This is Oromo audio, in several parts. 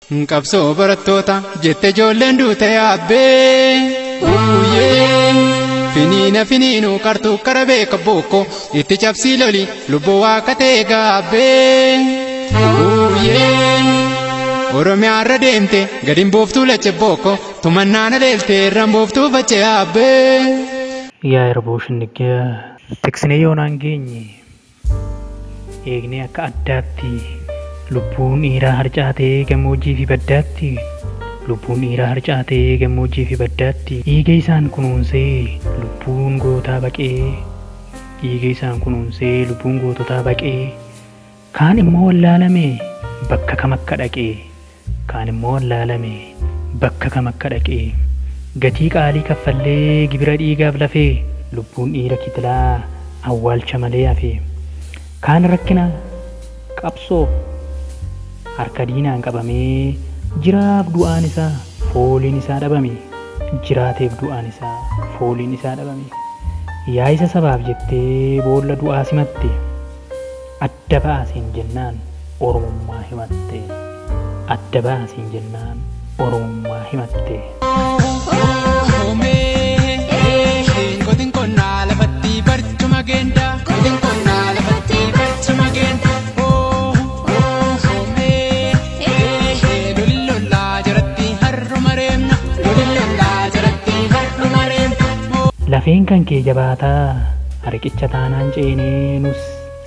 Qabsoo barattoota jette ijoolleen duute yaabbee. Finiina finiinuu qartuu kara beeka booko itti cabsii loli lubbuu waaqa ta'e gaabbee. Oromiyaarra deemte gadiin booftuu lache booko tumannaan aleelte irraan booftuu facce yaabbee. Yaa erboo shinnigaa tiksinee yoonaan geenye eegnee akka addaatti lubbuun dhiiraa harcaatee gammoojjii fi baddaatti lubbuun dhiiraa harcaatee gammoojjii fi baddaatti dhiiga isaan kunuunsee lubbuun gootaa baqee dhiiga isaan kunuunsee lubbuun goototaa baqee kaan immoo wallaalame bakka kam akka dhaqee kaan immoo wallaalame bakka kam akka dhaqee gatii qaalii kaffallee gibira dhiigaaf lafee lubbuun dhiira kitilaa awwaalcha malee hafe kaan rakkina qabsoo harka diinaan qabamee jiraaf du'aan isaa fooliin isaa dhabame jiraateef du'aan isaa fooliin isaa dhabame yaa isa sabaaf jettee boolla du'aa simatte adda baasiin jennaan oromummaa himatte adda baasiin jennaan oromummaa himatte. Qotiin qonnaa lafatti barcuma geenda. Qotiin qonnaa lafatti barcuma geenda. Lolli lollaa jaratti har'uma reemna. Lolli lollaa jaratti har'uma reemna. Lafeen kan kee jabaataa riqicha taanaan ceenee nus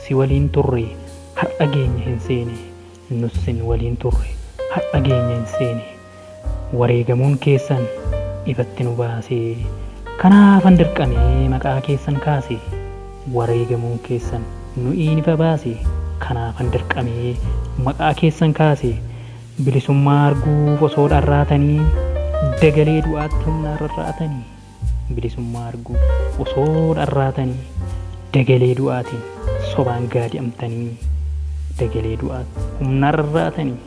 si waliin turre har'a geenya hin seene nus sin waliin turre har'a geenya hin seene wareegamuun keessan ifatti nu baasee kanaafan dirqamee maqaa keessan kaase wareegamuun keessan nu'iin ifa baase kanaafan dirqamee maqaa keessan kaase bilisummaa arguuf osoo dharraatanii dagalee du'aatti humnaan rarraatanii bilisummaa arguuf osoo dharraatanii dagalee du'aatiin sobaan gaadi'amtanii dagalee du'aatti humnaan rarraatanii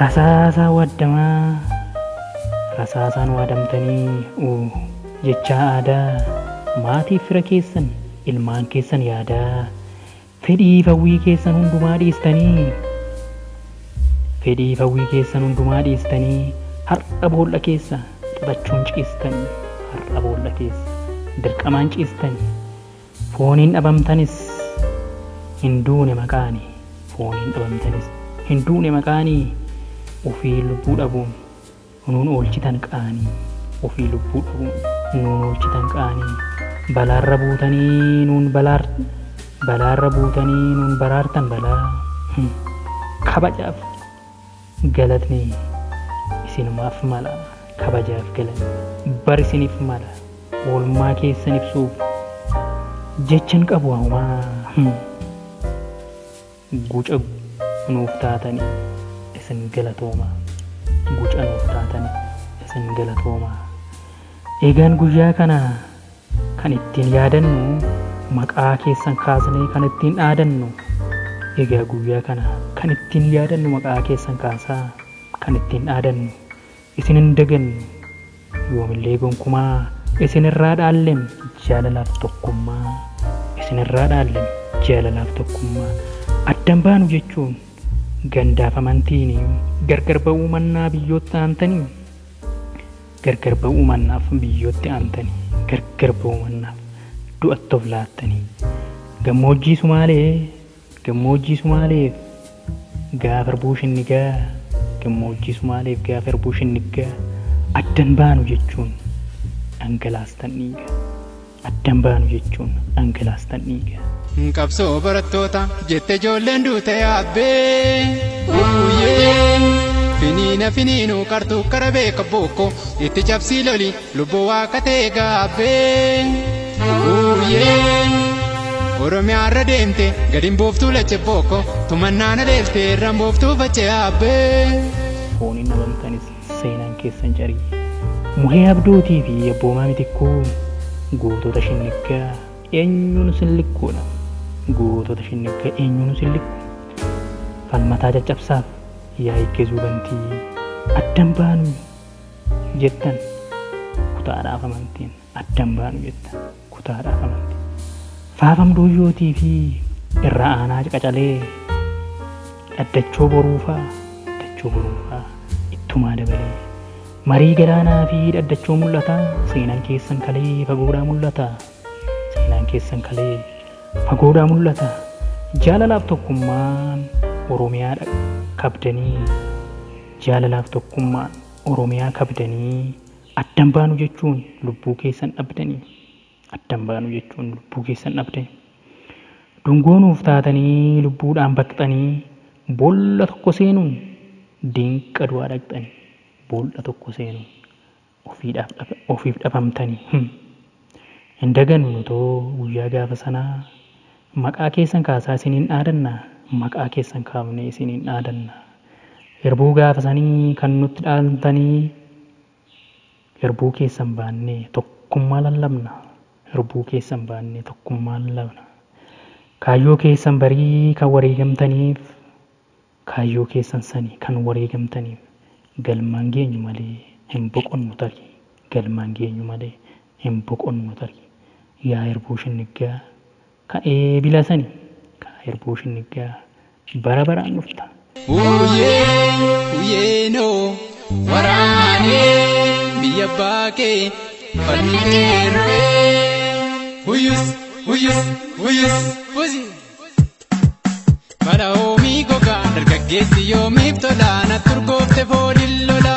rasaasaan waadamaa rasaasaan waadamtanii jechaa aadaa maatiif fira keessan ilmaan keessan yaadaa fedhii hawwii keessan hundumaa dhiistanii fedhii hawwii keessan hundumaa dhiistanii har'a boolla keessa xaxachuun ciistanii har'a boolla keessa dirqamaan ciistanii fooniin dhabamtanis hin duune maqaanii fooniin dhabamtanis hin duune maqaanii ofii lubbuu dhabuun nuun oolchitan qaanii ofii lubbuu dhabuun nuun oolchitan qaanii balaarra buutanii nuun balaarra buutanii nuun baraartan balaa kabajaaf galatni isinumaaf mala kabajaaf galatni bar isiniif mala oolmaa keessan ibsuuf jechan qabu homaa guca nuuf taatanii isin galatooma guca nuuf taatanii isin galatooma. Eegaan guyyaa kana kan ittiin yaadannu maqaa keessan kaasnee kan ittiin dhaadannu egaa guyyaa kana kan ittiin yaadannu maqaa keessan kaasaa kan ittiin dhaadannu isin hin dagannu yoomillee gonkumaa isinirraa dhaallen jaalalaaf tokkummaa isinirraa dhaallen jaalalaaf tokkummaa addan baanu jechuun gandaaf amantiin gargar ba'uu mannaa biyyootti aantanii gargar ba'uu mannaaf biyyootti aantanii gargar ba'uu mannaaf du'atti of laattanii gammoojjii Sumaaleef gaafa erbuu shinnigaa gammoojjii Sumaaleef gaafa erbuu shinnigaa addan baanu jechuun dhangalaastan dhiiga addan baanu jechuun dhangalaastan dhiiga. Qabsoo barattoota jette ijoolleen duute yaabbee. Finiina finiinuu qartuu kara beeka booko itti cabsii loli lubbuu waaqa ta'e gaabbee. Oromiyaarra deemte gadiin booftuu lache booko tumannaan aleelte irraan booftuu facce yaabbee. Fooniin dhabamtanis seenaan keessan carii muhee abdootii fi abboomaa mitikkuu gootota shinnigaa eenyuun sin likkuudha gootota shinnigaa eenyuun sin likku falmataa caccabsaaf yaa eeggazuu bantii addan baanu jettan kutaadhaaf amantiin addan baanu jettan kutaadhaaf amantiin faafam dooyyootii fi irra aanaa qacalee dhaddachoo boruufaa Dhaddachoo boruufaa ittumaa dabalee. Marii galaanaa fi dhaddachoo mul'ata. Seenaan keessan kalee fagoodhaa mul'ata. Seenaan keessan kalee fagoodhaa mul'ata. Jaalalaaf tokkummaan Oromiyaa kabdanii, jaalalaaf tokkummaan Oromiyaa kabdanii, addan baanu jechuun lubbuu keessan dhabdanii, addan baanu jechuun lubbuu keessan dhabdanii. Dungoonuuf taatanii lubbuudhaan baqxanii, boolla tokko seenuun dinqa du'aa dhaqxanii, boolla tokko seenuun ofiif dhabamtanii. Hin dagannu nutoo guyyaa gaafa sanaa, maqaa keessan kaasaa isiniin dhaadanna, maqaa keessan kaafnee isiniin dhaadanna. Hirbuu gaafa sanii kan nutti dhaaltanii, hirbuu keessan baannee tokkummaa lallabna, hirbuu keessan baannee tokkummaa lallabna. Kaayyoo keessan barii kan wareegamtaniif, kaayyoo keessan sanii kan wareegamtaniif, galmaan geenyu malee hin boqonnu tarii, galmaan geenyu malee hin boqonnu tarii. Yaa hirbuu shinniggaa ka eebila sanii, ka hirbuu shinniggaa bara baraan dhufta. Uyyee uyyeenoo waraanee biyya baakee falmi keerree. Uyyus uyyus uyyus uzi. Bara oomii gogaa dargaggeessi yoomiif tola, na turgoofte fooliin lola.